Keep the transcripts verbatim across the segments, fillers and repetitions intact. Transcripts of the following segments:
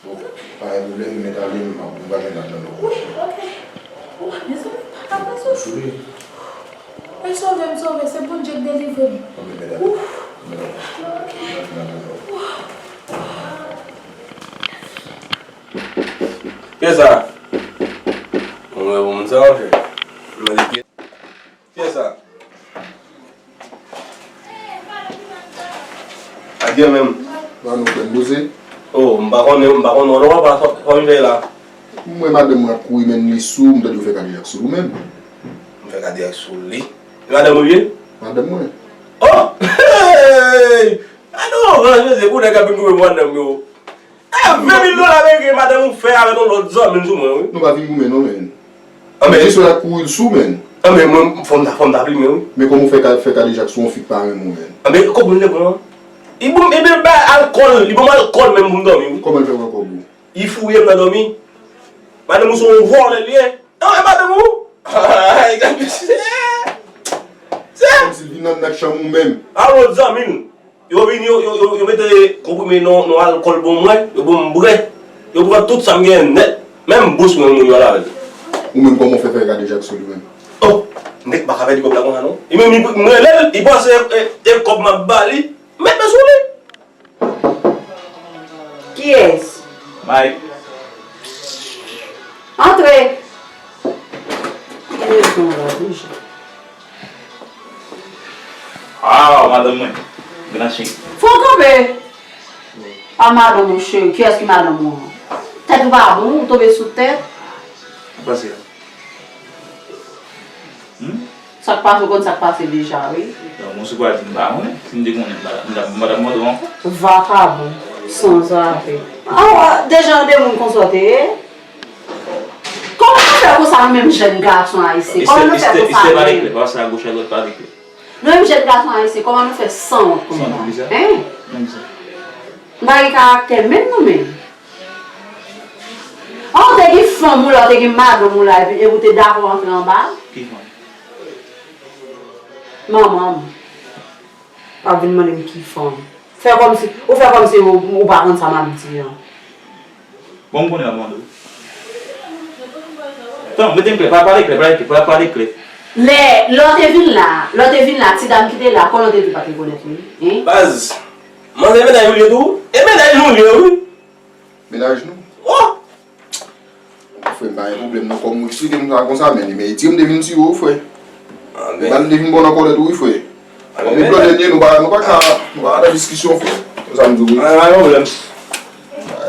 Pa gen pwoblèm, m mèt ale, m ap, m pral jwenn ladan nan pwochen. Wi, ok. Wi, mezanmi, pa ka fè sa. Sou li. E sove m, sove, se Bondye k delivre m. Anben, mèt ale. Wi. Mèt ale. Ok. Kiyès sa? Mwen wè bon moun sa, monchè. Mwen di kiyès? Kiyès sa? Adye menm. Ba nou fè poze. Oh, m pa konnen, m pa konnen non, pa, pa, pa vin fè la. M wè madanm mwen ap kouri, men li sou, m tande yo fè kadejak sou li menm. M fè kadejak sou li. E madanm ou ye? Madanm mwen. Oh! Hey! A non, franchman, se pou nèg ap vin kouri pou madanm yo. E ven mil dola ameriken madanm ou fè avèk yon lòt zanmi l sou mwen, wi. Nou pa vin goumen non, men. Anben, jis la kouri l sou, men. Anben, mwen, fò m ta, fò m ta plimen, wi. Men kòman w fè ka, fè kadejak sou yon fi k pa renmen w, men? Anben, kòb mwen te pran. Li ban m, li ban m alkòl, li ban m alkòl menm pou m dòmi, wi. Kòman l fè pran kòb ou? Li fouye m nan dòmi. Madanm ou se yon vòlè li ye. Anben, madanm ou? Ay, gade, se, se. Kòmsi l vin anndan chanm ou menm. A lòt zanmi l. Yo vin, yo, yo, yo, yo mete konprime nan, nan alkòl ban mwen, yo ban m bwè. Yo pran tout sa m genyen nèt. Menm bous mwen, moun yo al avè l. Ou menm, kòman w fè fè kadejak sou li menm? Oh! Nèg pa ka pèdi kòb la konsa, non. Li menm, li, m rele l, li panse e, e kòb m ap ba li. M met men sou li. Kiyès? Mike. Antre. Ki rezon la deja? Ah, madanm mwen. Gran chen. Fò w kanpe. Ah, madanm ou, cheri. Kiyès ki madanm ou an? Tèt ou pa bon, ou tonbe sou tèt. Pase la. Hmm? Sa k pase, ou konn sa k pase deja, wi. Donk, mwen sou pral di m pa konnen. Si m te konnen, m pa, m pa, m pa t ap mande w ankò. Vakabon, sanzave. Ah, deja, de moun konsa w te ye? Kòman nou fè konsa, nou menm jèn gason ayisyen? Kòman nou fè konsa, nou menm? Pale klè, pase a goch a dwat, pale klè. Nou menm jèn gason ayisyen, kòman nou fè sanwont konsa? Sanwont, poukisa? Hein? Poukisa? Nou pa gen karaktè menm nou menm. An, ou te gen fanm ou la, ou te gen madanm ou la, epi, epi ou te dakò antre anba l? Ki fanm? Manman m. Pa vin mande m ki fanm. Fè kòmsi, ou fè kòmsi ou, ou pa konn sa m ap di an. Bon, m konnen w ap mande w. Tan, mete m klè, pa pale klè, pale klè, pa pale klè. Lè, lè w te vin la, lè w te vin la, ti dam ki te la, kòman w te di w pa t rekonèt li? Hein? Baz, manzè mennaj ou li ye tou? E mennaj nou li ye, wi. Mennaj nou? Oh! Frè m, pa gen pwoblèm non, kòm ou eksplike m sa konsa, men li merite m te vin tire w, frè. Anben. Li pa m te vin ba w nan kòlèt ou, wi, frè. Anben, men blòdè n ye, nou pa, nou pa ka, nou pa ka nan diskisyon, frè. Se sa m di w, wi. Anben, pa gen pwoblèm.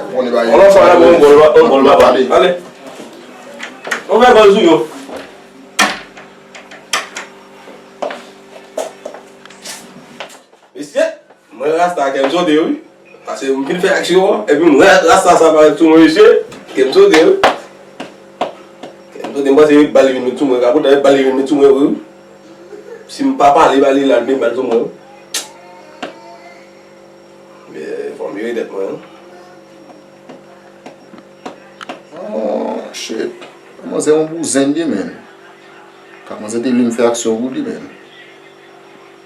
Ou konnen pa gen. On lòt fwa, n ap yon gòl, yon gòl, papa. Ale. On fè gòl sou yo. Mesye, mwen rasta kè m sote wi. Paske m fin fè aksyon an, epi m wè rasta sa parèt sou mwen mesye, kè m sote wi. Kè m sote, m panse bal li vin met sou mwen, ka poutan bal li vin met sou mwen vre wi. Si m pa pale, bal li la, l met bal sou mwen wi. Men fò m jere tèt mwen wi. Oh, shit. Manzè yon bouzen li, men. Ka manzè te vle m fè aksyon pou li, men.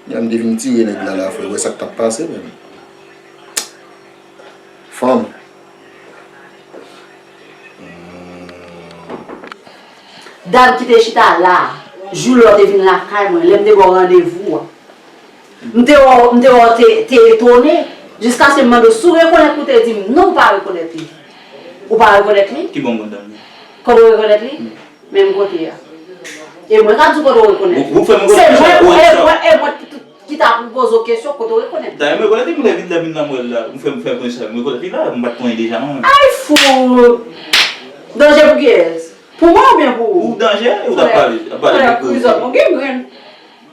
Kounya m te vin tire nèg la la, frè. Wè sa k t ap pase, men. Fanm. Hmm. Dam ki te chita la, jou lè w te vin lakay mwen, lè m te ba w randevou a. M te wè w, m te wè w te, te etone, jiskaske m mande w si w rekonèt li, ou te di m non, ou pa rekonèt li. Ou pa rekonèt li? Ki bò m konn dam nan? Kòman w rekonèt li? Hmm. Menm kote a. E mwen ka di w kote w rekonèt li. Ou, ou fè m rekonèt li. Se mwen, e mwen, e mwen ki, ki ta pwopoze w kesyon kote w rekonèt li. Dayè, m rekonèt li, m lè vin, lè vin nan mwen la, m fè, m fè mwen sa, m rekonèt li la, m pa t konnen deja non. Ay fout! Danje pou kiyès? Pou mwen oubyen pou ou? Ou danje, ou t ap pale, ap pale de koze. Frè, prizon, ou gen grenn.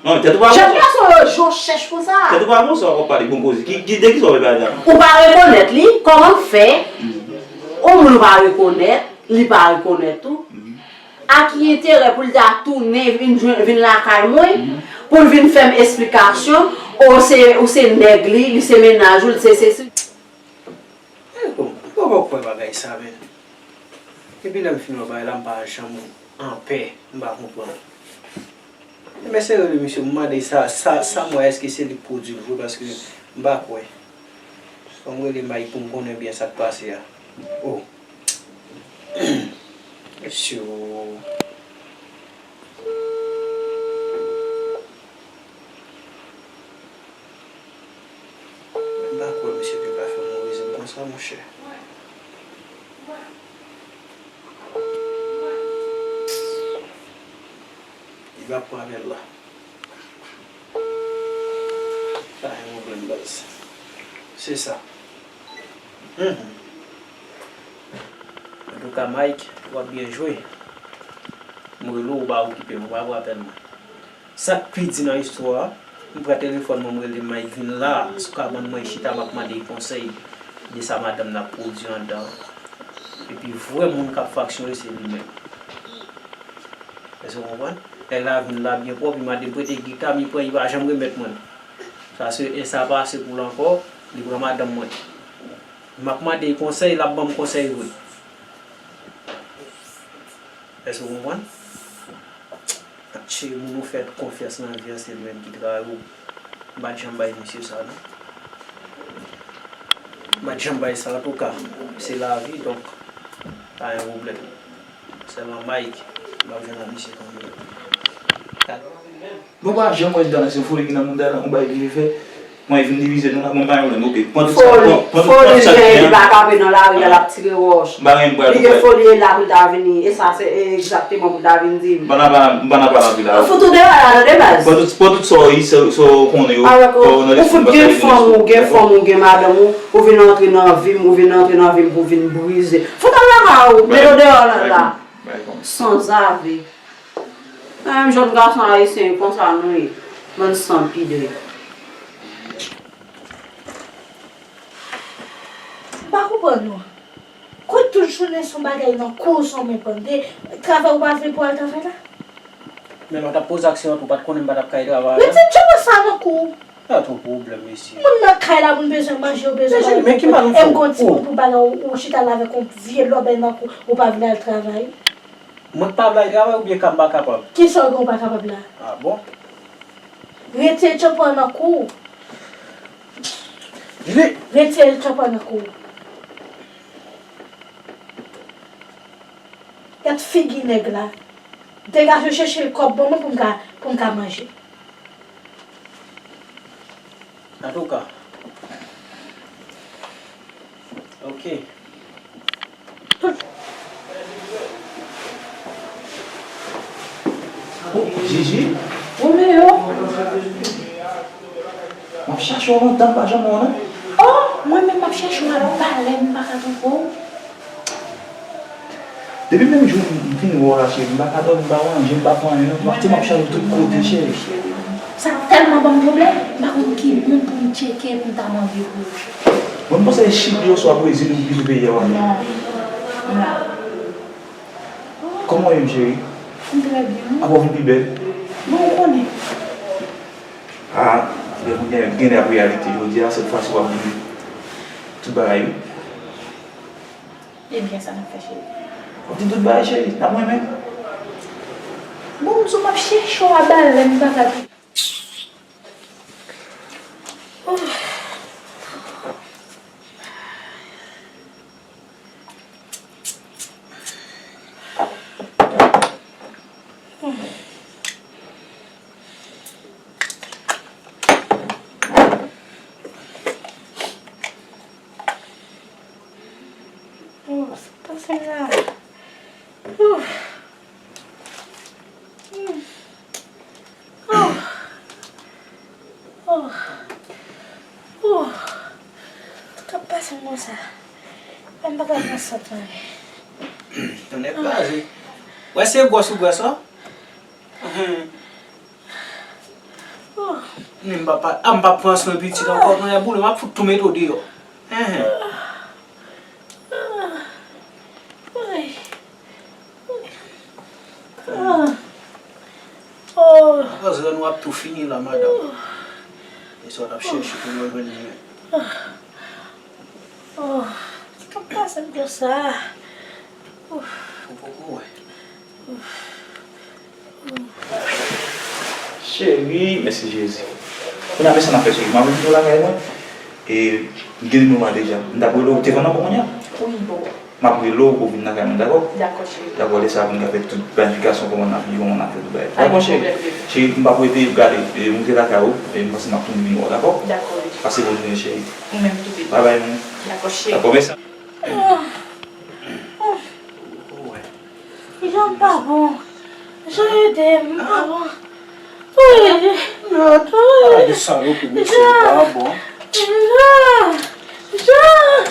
Non, tèt ou pa bon. Jèn gason yo, jan w chèch konsa. Tèt ou pa bon, sa w ap pale bon koze. Ki, ki, de ki sa w ap pale la? Ou pa rekonèt li, kòman fè? Mhm. Yon moun ou pa rekonèt, li pa rekonèt ou. Mhm. A ki enterè pou l ta tounen vin jwenn, vin lakay mwen, mhm, pou l vin fè m esplikasyon, o se, ou se nèg li, li se mennaj ou, li se sesi. Eh, bon, m poko kwè bagay sa, men. Depi lè m fin wè bagay la, m pa janm anpè, m pa konprann. Men se rele misye, m mande sa, sa, sa m wè, èske se li k pwodui l vre, paske m pa kwè. Fò m rele Mike pou m konnen byen sa k pase a. Oh. Mesye, oh. M pa kwè mesye te ka fè move zen konsa, monchè. Li pa pran apèl la. Pa gen pwoblèm, baz. Se sa. Mhm. Antouka, Mike, w ap byen jwe. M rele w, ou pa okipe m, ou pa pran apèl mwen. Sa k pi di nan istwa a, m pran telefòn mwen, m rele Mike vin la, si w ka ban mwen chita, m ap mande l konsèy de sa madanm nan ap pwodui anndan an. Epi vrè moun k ap fè aksyon yo, se li menm. Èske w konprann? Nèg la vin la byen pwòp, li mande m prete gita m, li pran, li pa janm remèt mwen l. Sa se, e sa pa ase pou l ankò, li pran madanm mwen. M ap mande l konsèy, l ap ban m konsèy vre. Èske w konprann? Matche moun ou fè konfyans nan vi a, se li menm ki trayi w. M pa t janm bay misye sa, non. M pa t janm bay sa, antouka, se lavi, donk, pa gen pwoblèm. Sèlman Mike, m ap jwenn ak misye kanmenm. Bon, pa janm wè dan se foli ki nan mouda la, yon bagay ki vle fè. Mwen vin divize nou la, bon, pa yon lè, oke. Pran tout sa, pran, pran tout, pran tout sa ki gen. Foli, foli, li pa kanpe nan lari a, l ap tire wòch. M pa gen pral. Li gen foli, e la pou l ta vini. E sa, se egzakteman pou l ta vin di m. M pa nan, pa nan, m pa nan pale anpil la. Fout ou deyò la, tande, baz. Pran tout, pran tout sa w, sa, sa w konnen yo. Avèk ou, ou fout gen fanm ou, gen fanm ou, gen madanm ou, ou vin antre nan vi m, ou vin antre nan vi m pou vin brize. Fout al lakay ou, mete w deyò la, la. Sanzave. Menm jèn gason ayisyen konsa nou ye. Bann san pidre. M pa konprann nou. Kou tout jounen se yon bagay nan kou, se yon men pande. Travay ou pa vle pou al travay la? Men lè w t ap poze aksyon an tou, ou pa t konnen m pa t ap ka al travay la? Rete tchòpè sa nan kou. Pa twò pwoblèm, mesye. Moun nan kay la, moun bezwen manje, yo bezwen bagay. Men ki mal ou fè? E m gon timoun pou bagay, ou, ou chita la avèk yon vye lòbèy nan kou, ou pa vle al travay. Mwen k pa vle al travay oubyen ka m pa kapab? Kisa w gen w pa kapab la? Ah bon? Retire tchòpè nan kou. Jide! Retire tchòpè nan kou. Gad figi nèg la. Degaje w chèche kòb ban mwen pou m ka, pou m ka manje. Antouka. Ok. Oh, Gigi. Romeo. M ap chache w lontan, m pa janm wè w non. Oh, mwen menm m ap chache w a balè, m pa ka twouve w. Depi menm jou m vin wè w la, cheri, m pa ka dòmi, m pa manje, m pa fè anyen non. M ap, m ap chache w tout kote, cheri. Sa tèlman ban m pwoblèm, m pa konn ki moun pou m tcheke pou m ta mande pou yo. Mwen, m panse se Chili oswa Brezil ou vizite yè a. Non, non. Kòman w ye, m cheri? M trè byen. Apa w vin pi bèl? Bon, ou konnen. Ah, lè moun gen, gen ap reyalite jodi a, sèt fwa si w ap di tout bagay wi. Ebyen, sa n ap fè, cheri? W ap di tout bagay, cheri. N ap renmen. Bon, m sou m ap chèche w a balè, m pa ka di. Oh, sa k pase la? Oh. Hmm. Oh. Oh. Oh. Sa k pase m konsa? M pa ka pran sant mwen. Tonnè kraze. Wè se gwòs ou gwòs, ò. Hen. Oh. Men m pa, pa, ah, m pa pran swen pitit ankò, tonnè boule, m ap fout tou mete w deyò. Hen, hen. Ah. Woy. Ah. Oh. Apre zòn w ap tou fini la, madanm. E sa w t ap chèche pou nou jwenn li menm. Ah. Oh. Sa k ap pase m konsa? Ouf. Ou poko wè. Ouf. Cheri, mèsi Jezi. Kounye a, men sa n ap fè, cheri. M ap vin lakay mwen. E m gen nimewo a deja. M t ap rele w, ou te vann ankò kounye a? Wi, boo. M ap rele w pou w vin lakay mwen, dakò? Dakò, cheri. Dakò, lè sa a pou n ka fè tout planifikasyon, kòman n ap viv, kòman n ap fè tout bagay. Pa gen pwoblèm, bebe. Dakò, cheri. Cheri, m p ap rete, gade, e, moute lakay ou, e, m panse m ap tounen nimewo w, dakò? Dakò, bebe. Pase bòn jounen, cheri. Ou menm tou, bebe. Babay, man. Dakò, cheri. Dakò, mèsi. Jan m pa bon. Jan ede m, m pa bon. Wi. Jan. Jan. Jan. Jan.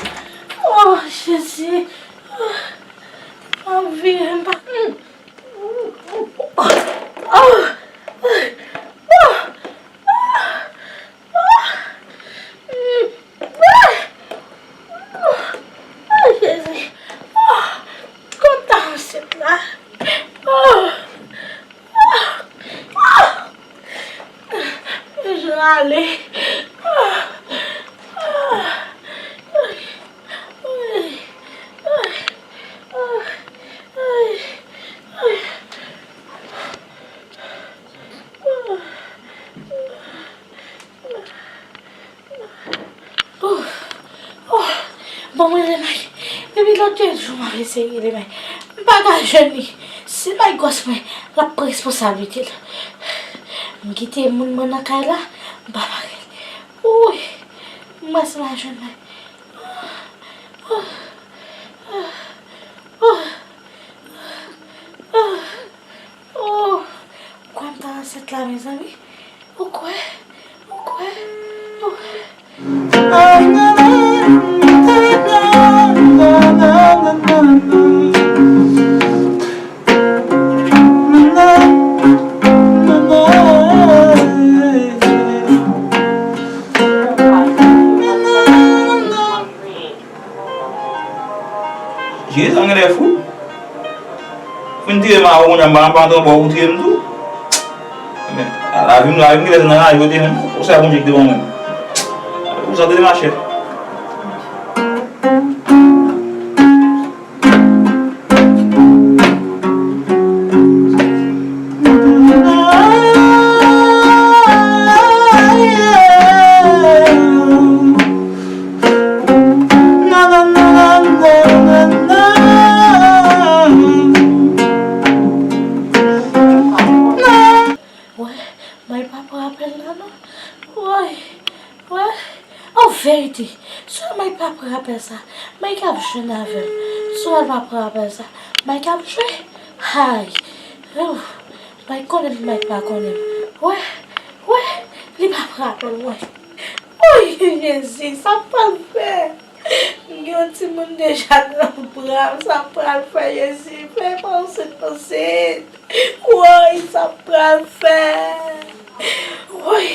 Oh, Jezi. Oh, m ap vire, m pa. Oh. Oh. Oh. Oh. Ay, Jezi. Oh, kontan sit la. Oh, oh, oh. Jan ale. Oh, oh, ay, ay, ay, ay, ay. Oh, oh, bon, mwen rele May. Depi lòt de jou, m ap eseye rele May. M pa ka jwenn li. Si May gwòs mwen, l ap pran responsablite l. M kite moun mwen nan kay la, m pa parèt. Wi, m panse m a jwenn May. Oh, oh, oh, oh, oh. Ou kwè m ta ansent la, mezanmi? Ou kwè? Ou kwè? Ou kwè? Jezi, sa m genlè fou. Fin tire m a ou, kounye a m pa nan pantron, bon, ou tire m tou. Men, lavi m, lavi m genlè nan raje kote menm. Ou sa Bondye ki devan mwen. Ou sa tande machè. Wè, May pa pran apèl la non. Woy, wè. An verite, si May pa pran apèl sa, May k ap jwenn avè l. Si May pa pran apèl sa, May k ap jwe. Hay. Ouf. May konnen m, May pa konnen m. Wè, wè, li pa pran apèl mwen. Woy, Jezi, sa m pral fè? M gen yon timoun deja nan bra m, sa m pral fè, Jezi? Fè m ansent, ansent. Woy, sa m pral fè? Woy,